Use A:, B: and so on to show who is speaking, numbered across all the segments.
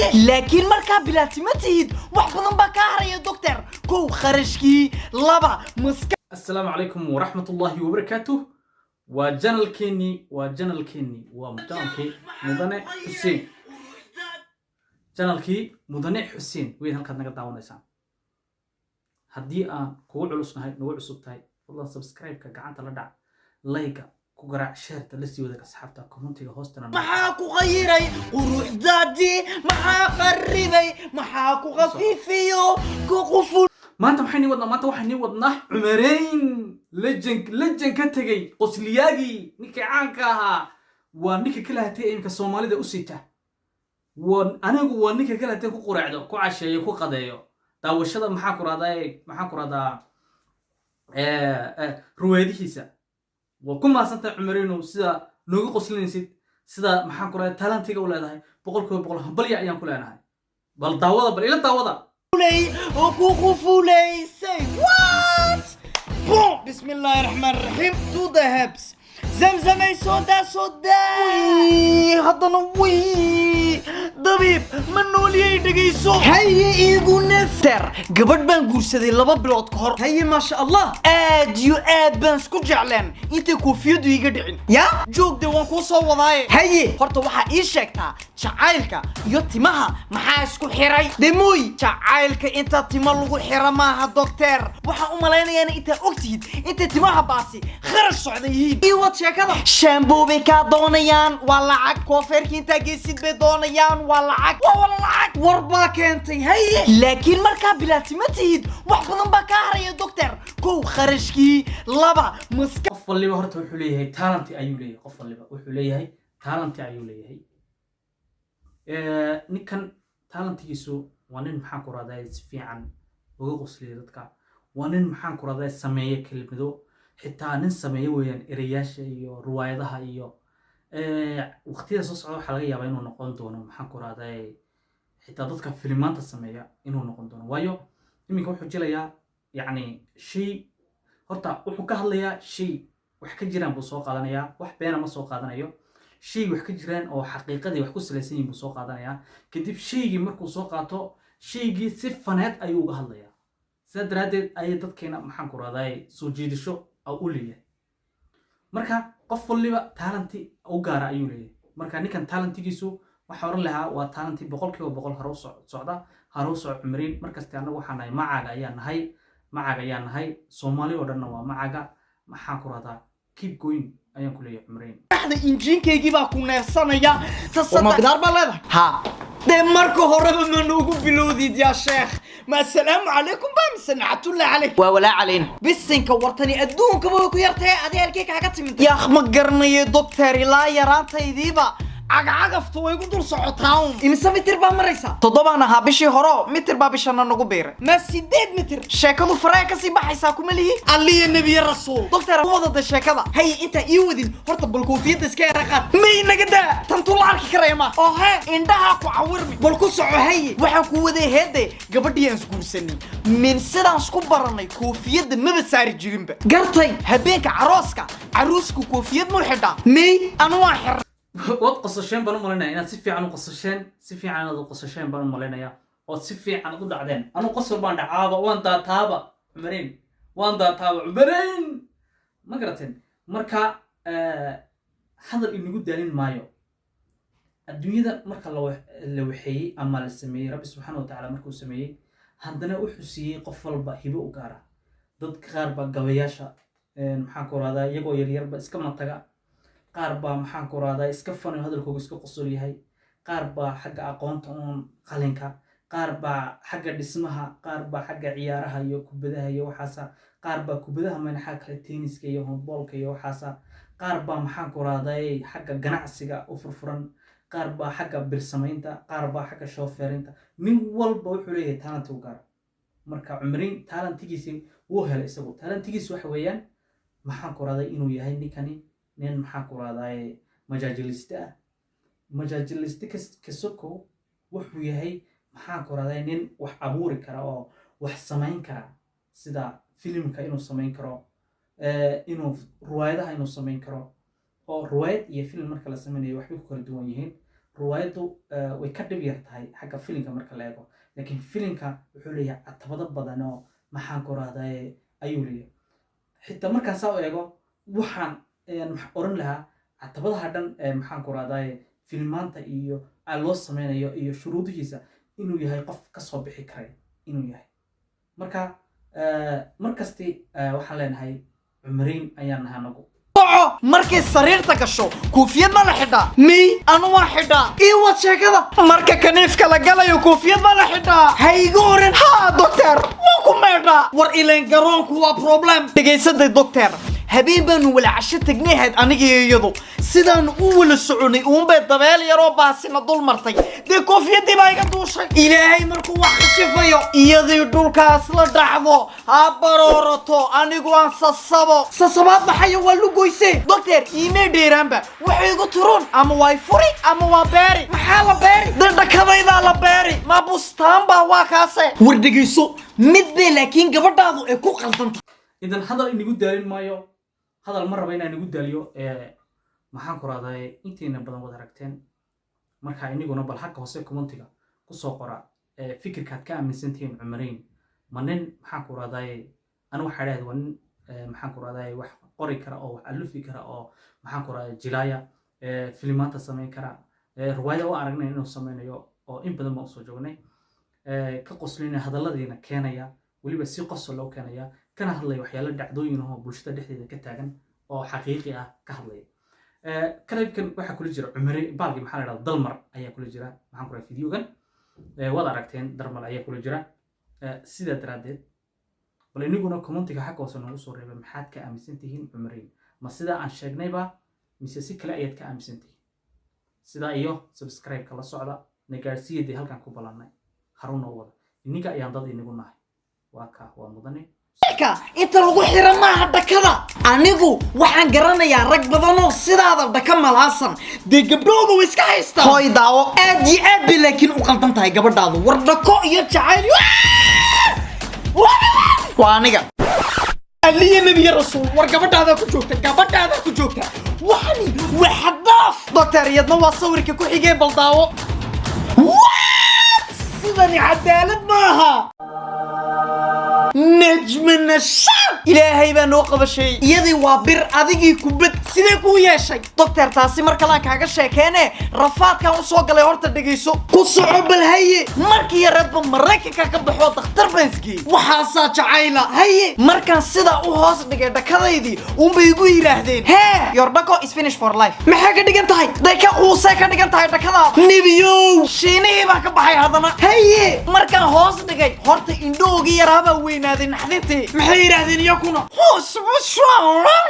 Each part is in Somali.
A: Haye, laakiin markaa bilaatima tihid, wax badan baa kaa haraya, doctor. Kow, kharashkii. Laba, maska.
B: Asalaamu calaykum waraxmat ullaahi wabarakaatuh. Waa channelkeenii, waa channelkeenii, waa channelkii Mudane Xuseen, channelkii Mudane Xuseen weyn halkaad naga daawanaysaan. Haddii aan kugu culusnahay, nagu cusub tahay, fadlan subscribe-ka gacanta la dhac, like-ga ku garaac, share-ta la sii wadaag asxaabta, commentiga hoostana.
A: Maxaa ku qayiray quruxdaadii? Maxaa qaribay? Maxaa ku khafiifiyo ku quful?
B: Maanta maxay nii wadnaa? Maanta waxay nii wadnaa Cumareyn legend, legend ka tegey qosliyaagii, ninkii caanka ahaa. Waa ninka kala hatay imika Soomaalida u sita. Waa anigu, waa ninka kala hatay ku quraacdo, ku casheeyo, ku qadeeyo daawashada. Maxaa ku rahdaa? Maxaa ku rahdaa ruwaayadihiisa? Waa ku mahadsantahay, Cumareynow, sida nooga qoslinaysid, sida, maxaan ku rahdaa, talentiga u leedahay. 100% hambalya ayaan ku leenahay. Bal daawada, bal ila daawada.
A: Oo ku qufulaysay. What? Boom! Bismi illaahi raxmaan raxiim. To the hebs zamzamay. Soo daa, soo daa haddana. Wiy, dabiib ma nooliyay? Dhegayso. Haye, iigu nefter. Gabadh baan guursaday 2 bilood ka hor. Haye, maasha Allah, aad iyo aad baan isku jecleen intay koofiyadu iiga dhicin. Ya joogde, waan kuu soo wadaaye. Haye, horta waxaa ii sheegtaa, jacaylka iyo timaha maxaa isku xiray? Demooy, jacaylka inta timo lagu xira maaha, doctor. Waxaan u malaynayaa intaa ogtihid intay timaha baasi kharash socda yihiin. Ii wad sheekada. Shampoo bay kaa doonayaan, waa lacag. Koofeerka intaa geysid bay doonayaan, waa lacag, waa wala lacag. War baa keentay. Haye, laakiin markaa bilaatima tihid, wax badan baa kaa haraya, doctor. Kow, kharashkii. Laba, maska.
B: Qof waliba horta wuxuu leeyahay talent ayuu leeyahay. Qof waliba wuxuu leeyahay talent ayuu leeyahay. Ninkan talentigiisu waa nin, maxaan ku rahdaa, si fiican uga qosliya dadka. Waa nin, maxaan ku rahdaa, sameeya kelmado, xitaa nin sameeya weeyaan ereyaasha iyo riwaayadaha. Iyo waqtiyada soo socda waxaa laga yaabaa inuu noqon doono, maxaan ku rahdaa, xitaa dadka filimaanta sameeya inuu noqon doono, waayo iminka wuxuu jilayaa, yacni, shay horta wuxuu ka hadlayaa shay wax ka jiraan buu soo qaadanayaa. Wax beena ma soo qaadanayo, shay wax ka jiraan oo xaqiiqadii wax ku salaysan yihin buu soo qaadanayaa. Kadib shaygii markuu soo qaato, shaygii si faneed ayuu uga hadlayaa. Sidaa daraaddeed ayay dadkeena, maxaan ku rahday, soo jiidasho u leeyahay. Marka qof waliba talenti u gaara ayuu leeyahay. Marka ninkan talentigiisu waxaa oran lahaa waa talenti 100% hore u socda. Hore u soco, Cumriin. Markaste annagu waxaa nahay macaaga ayaa nahay, macaaga ayaa nahay. Soomaali oo dhanna waa macaga. Maxaan ku rahdaa, keep going ayaan ku leeyahay, Cumriin.
A: Dhaxda injiinkaygii baa ku neefsanaya. Ta bidaar baa leedahay. Ha dee, marka horeba ma noogu bilowdid yaa sheekh? Ma assalaamu calaykum baa mise nacatullahi calayk? Waa walaa calayna. Bisinka, wartani adduunkaba way ku yartahay. Adi halkee kaaga timid? Yaakh, ma garanayo, doctor. Ilaa yaraantaydiiba cagcagaftu way ku dul socotaa un. Imise mitir baa maraysa? 7-aan ahaa bishii horo, mitir baa bishana nagu biiray. Ma 8 mitir? Sheekadu faraya kasii baxaysaa. Kuma lihi Alliya Nebiye Rasuul. Doctor, wadada sheekada. Hay, intaa ii wadin horta bal koofiyadda iska yara qaad. May, naga daa, tantuu la arki karaya ma oo he indhaha ku cawirmi. Bal ku soco. Haye, waxaan ku waday heede, gabadhii aan isguursanay, min sidaan isku baranay koofiyadda maba saari jirinba. Gartay. Habeenka carooska, caruusku koofiyad muu xidhaa? May, anu waan xirnay.
B: Waad qosasheen baan u malaynaya inaad si fiican u qosasheen, si fiican inaad u qosasheen baan u malaynaya, ood si fiican u dhacdeen. Anu qosol baan dhacaaba, waan daataaba, Cumareyn, waan daataaba, Cumareyn, ma garateen? Marka hadal inagu daalin maayo. Adduunyada marka la waxeeyey ama la sameeyey, Rabbi subxaana wa tacaala markuu sameeyey, haddana wuxuu siiyey qof walba hibo u gaara. Dadka qaar baa gabayaasha, maxaan ku rahdaa, iyagoo yaryarba iska mataga. Qaar baa, maxaan ku rahdaa, iska fanayo, hadalkooga iska qosol yahay. Qaar baa xagga aqoonta uun qalinka, qaar baa xagga dhismaha, qaar baa xagga ciyaaraha iyo kubadaha iyo waxaasa, qaar baa kubadaha manaxaa kale, tenniska iyo handballka iyo waxaasa, qaar baa, maxaan ku rahday, xagga ganacsiga u furfuran, qaar baa xagga birsamaynta, qaar baa xagga shoofeerinta. Nin walba wuxuu leeyahay talent u gaara. Marka Cumriin talentigiisi wuu helay. Isagu talentigiisi waxa weeyaan, maxaan ku rahday, inuu yahay ninkani nin, maxaan ku rahday, majaajiliste ah. Majaajiliste kasokow, wuxuu yahay, maxaan ku rahday, nin wax abuuri kara oo wax samayn kara, sida filimka inuu samayn karo, inuu ruwaayadaha inuu samayn karo. Oo ruwaayad iyo film marka la samaynayo waxbay ku kala duwan yihiin. Ruwaayaddu way ka dhib yar tahay xagga filinka marka la eego, laakiin filinka wuxuu leeyahay catabado badan oo, maxaan ku rahdaye, ayuu leeyahay. Xitaa markaan saa u eego, waxaan oran lahaa catabadaha dhan ee, maxaan ku rahdaye, filmaanta iyo loo sameynayo iyo shuruudihiisa inuu yahay qof kasoo bixi karay inuu yahay. Marka mar kasti waxaan leenahay Cumariin ayaan nahay anagu.
A: Soco, markay sariirta gasho koofiyad ma la xidhaa? Miy anu waan xidhaa. Ii wad sheekada. Marka kaniifka la galayo koofiyad ma la xidhaa? Ha iga oran. Haa doctor, waan ku meedhaa. War ileen garoonku waa problem. Dhegaysaday doctor, habeen baanu wala casho tagnay ahayd aniga iyo iyadu. Sidaanu u wala soconay uunbay dabeel yaroo baasina dul martay. Dee koofiyadii baa iga duushay. Ilaahay markuu wax khashifayo, iyadii dhulkaas la dhacdo, ha baroorato, anigu aan sasabo. Sasabaad maxaya? Waa lugoyse doctor, iimee dheeraanba waxay igu turun ama waa furi ama waa beeri. Maxaa la beeri? Dee dhakadaydaa la beeri, ma bustaan baa waa kaase. War dhegayso, mid bay laakiin gabadhaadu ay ku qaldanta.
B: Idan hadal inagu daalin maayo, hadal ma raba inaan igu daaliyo. Maxaan ku rahdaye, intiina badan wad aragteen. Marka iniguna bal xagga hoose commentiga kusoo qora fikirkaad ka aaminsan tihiin Cumarayn. Ma nin, maxaan ku rahdaye, anigu waxaa idhahda waa nin maxaan ku rahdaye, wax qori kara oo wax alufi kara oo, maxaan ku rahdaye, jilaaya, filimaanta samayn kara, riwaayada u aragnay inuu sameynayo oo in badan baan usoo joognay, ka qoslinaya, hadalladiina keenaya, weliba si qosol loo keenaya, kana hadlaya waxyaalo dhacdooyin ahoo bulshada dhexdeeda ka taagan oo xaqiiqi ah ka hadlaya. Clipkan waxaa kula jira Cumare baalki, maxaa la dhahda, Dalmar ayaa kula jira. Maxaan ku rahay, videogan waad aragteen, Dalmar ayaa kula jira. Sidaa daraaddeed bal iniguna commentiga xagga hoose noogu soo reebay, maxaad ka aaminsan tihiin Cumareyn? Ma sidaa aan sheegnayba mise si kale ayaad ka aaminsan tihiin? Sidaa iyo subscribe-ka la socda na gaadhsiiyadii halkaan ku ballannay harun noo wada. Inninka ayaan dad inigu nahay. Waa ka waa mudane.
A: Ka inta lagu xira maaha dhakada. Anigu waxaan garanayaa rag badanoo sidaada dhaka malaasan. Dee gabdhooda way iska haystaan. Hooy daawo, aad iyo aad bay laakiin u qaldan tahay gabadhaadu. War dhako iyo jacayl waa aniga aliya nebiya rasuul. War gabadhaadaa ku joogta, gabadhaadaa ku joogta. Waxani waa xadaaf doctor. Iyadna waa sawirka ku xigee, bal daawo. What? Sidani cadaalad maaha. Najma nashaab, Ilaahay baa noo qabashay. Iyadii waa bir, adigii kubad sidee kuu yeeshay doctor? Taasi mar kalaan kaaga sheekeene, rafaadkan u soo galay horta dhegayso. Ku soco bal. Haye, markii yareedba Maraykanka ka baxoo dakhtar baan isgeeyey. Waxaasaa jacayla. Haye, markaan sidaa u hoos dhigay dhakadaydii uunbay igu yidhaahdeen, "Hee, your dhako is finished for life." Maxay ka dhigan tahay? Day ka quusay ka dhigan tahay dhakadaada. Nebiyow, Shiinihii baa ka baxay haddana. Haye, markaan hoos dhigay horta indhoogii yaraabaa weynaaday naxdintii. Maxay yidhaahdeen iyakuna? Hoos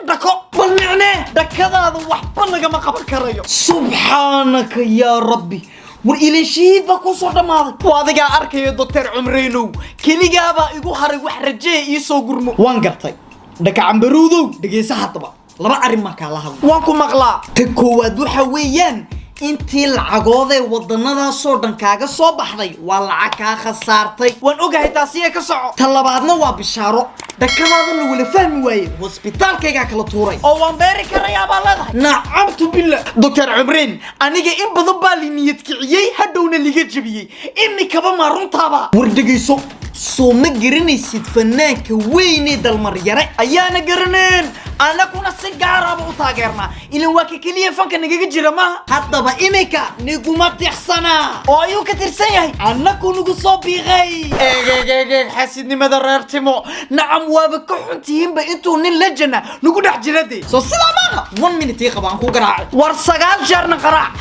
A: dhako bal micnee, dhakadaada waxba lagama qaban karayo. Subxaanaka yaa Rabbi. War ilan shahiid baa kuu soo dhammaaday. Waa adigaa arkaya doctor Cumreynow, keligaabaa igu haray wax rajeeya. Ii soo gurmo. Waan gartay dhaka cambaruudow. Dhegaysa haddaba, laba arrin baan kaala hadla. Waan ku maqlaa. Ta koowaad waxa weeyaan, intii lacagoodee wadannadaasoo dhan kaaga soo baxday waa lacag kaa khasaartay, waan ogahay taasiye. Ka soco. Ta labaadna waa bishaaro. Dhakadaada la wala fahmi waaye, hosbitaalkaygaa kala tuuray oo waan beeri karayaa baa leedahay. Nacamtu billah doctor Cumreen, aniga in badan baa li niyad kiciyey, hadhowna liga jebiyey. Imikaba maa runtaaba? War dhegayso, soo ma garanaysid fanaanka weynee Dalmaryare? Ayaana garaneen, anaguna si gaaraba u taageernaa, ilan waa ka keliya fanka nagaga jira maaha. Haddaba imika niguma tixsanaa oo ayuu ka tirsan yahay, annaku nagu soo biiqay. Eeg eeg eeg eeg, xaasidnimada reer timo. Nacam, waaba ka xun tihiinba intuu nin lejana nagu dhex jira. Dee soo sidaa maaha? One minute ii qaba, aan ku garaacay. War 9 jeerna qaraac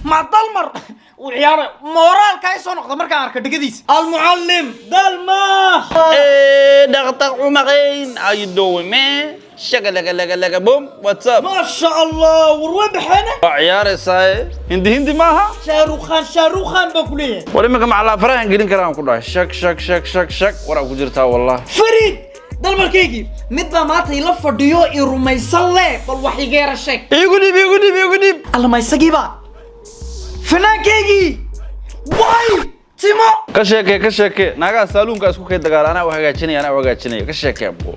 A: ma Dalmar uu ciyaaray. Mooraalka ay soo noqda markaan arka dhegadiisa almucallim Dalma.
C: Hey, Dr. Umarain, how you doing, man? Shaka laka laka laka boom. What's up?
A: Maasha Allah, war way baxeene.
C: Waa ciyaaraysaa hindi hindi maaha.
A: Shaarukhan, Shaarukhan baan ku leeyahay.
C: War iminka macalaa farahan gelin karaan ku dhahay. Shak shak shak shak shak waraa ku jirtaa wallah.
A: Fariid Dalmarkaygii, mid baa maanta ila fadhiyo i rumaysan le. Bal wax iga yara sheeg.
C: Igu dhib, igu dhib, igu dhib.
A: Allama isagiiba fanaankaygii way timo.
C: Ka sheekee, ka sheekee. Naagaha saaluunka isku kay dagaala, anaa u hagaajinaya, anaa u hagaajinaya. Ka sheekee bro.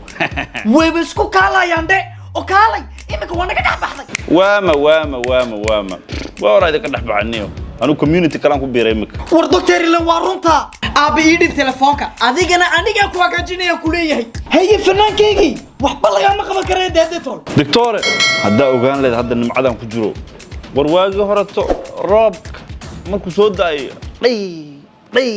A: Wayba isku kaalayaan dhe oo kaalay. Iminka waa naga dhex baxday.
C: Waama waama waama waama. Waa waraa idinka dhex baxaniyo. Anigu community kalaan ku biiray imika.
A: War doctor, ilan waa runta. Aabba, ii dhib telefoonka. Adigana anigaa ku hagaajinaya ku leeyahay. Haye, fanaankaygii, waxba lagama qaban karaya deedetol.
C: Doctore, haddaa ogaan leed hadda nimcadan ku jiro. War waagii horeto roobka markuu soo da'ayo, dhay dhay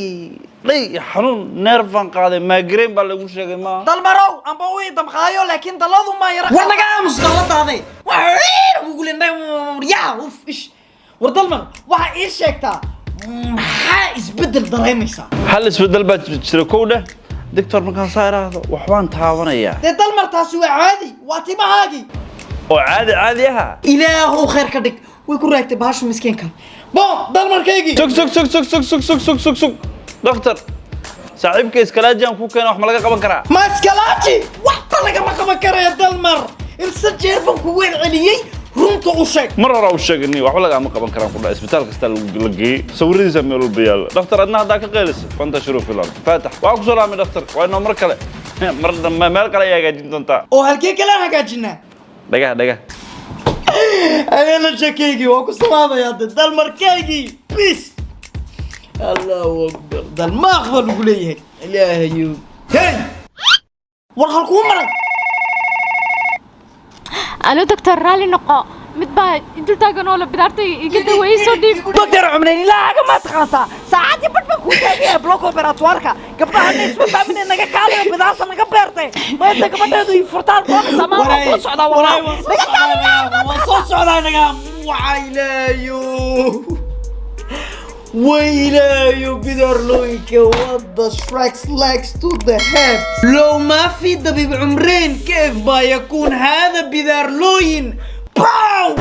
C: dhay, xanuun neerfaan qaaday, migraine baa lagu sheegay ma.
A: Dalmarow, amba u damqaayo, laakiin dalladu ma yara. War naga aamus dalladaade. Ya uf ish. War Dalmar, waxaa ii sheegtaa, maxaa isbeddel dareemaysaa?
C: Hal isbeddel baa jira, kow dheh. Doctor, markaan saa idhaahdo waxbaan taabanayaa.
A: Dee Dalmar, taasi waa caadi, waa timahaagii.
C: Oo caadi caadi aha.
A: Ilaahow khayr ka dhig, way ku raagtay bahashu miskiinka. Bon, Dalmarkaygii.
C: Sug, sug, sug, sug, sug, sug, sug, sug, sug, sug. Doctor, saaxiibka iskalaajiyan ku keena, wax ma laga qaban karaa?
A: Maskalaaji waxba lagama qaban karaya. Dalmar, ilse jeer baan kugu celceliyey, runta u sheeg.
C: Mar hore u sheegani, waxba lagama qaban karaan ku dhahay. Isbitaal kasta la geeyey, sawiradiisa meel walba yaalla. Dhakhtar, adna haddaa ka qayliso, فانتشروا في الأرض. Faatax waa ku soo laamay. Dhakhtar, waa inoo mar kale, mar dambe meel kale ayaa hagaajin doontaa.
A: Oo halkee kale aan hagaajinaa?
C: Dhagaha, dhagaha.
A: Adeena sheekaygii waa ku salaamaya de. Dalmarkaygii, peace. Allahu akbar, dalmaaq baa lagu leeyahay. Ilaahayo, hey, war halkuu maray?
D: Alo doctor, raalli noqo, mid baa dul taagan oo la bidaartay, iga daweeyey, soo dhiib.
A: Doctor Cumreyn, ilaahaga ma taqaantaa? Saacadii badh baan kuu taagaya bloc opératoire-ka. Gabdhaha isma fahmin, naga kaalayo, bidaarta naga beertay. Maanta gabadheedu ii furtaan doonaysaa, maa waan kula socdaa walaa. Naga kaalayo, waan soo socdaa. Naga waxaa ilaayo ويلايو bidaarlooyinka. What the shreks likes to the head. لو ما في طبيب عمرين، كيف با يكون هذا bidaarlooyin؟ باو.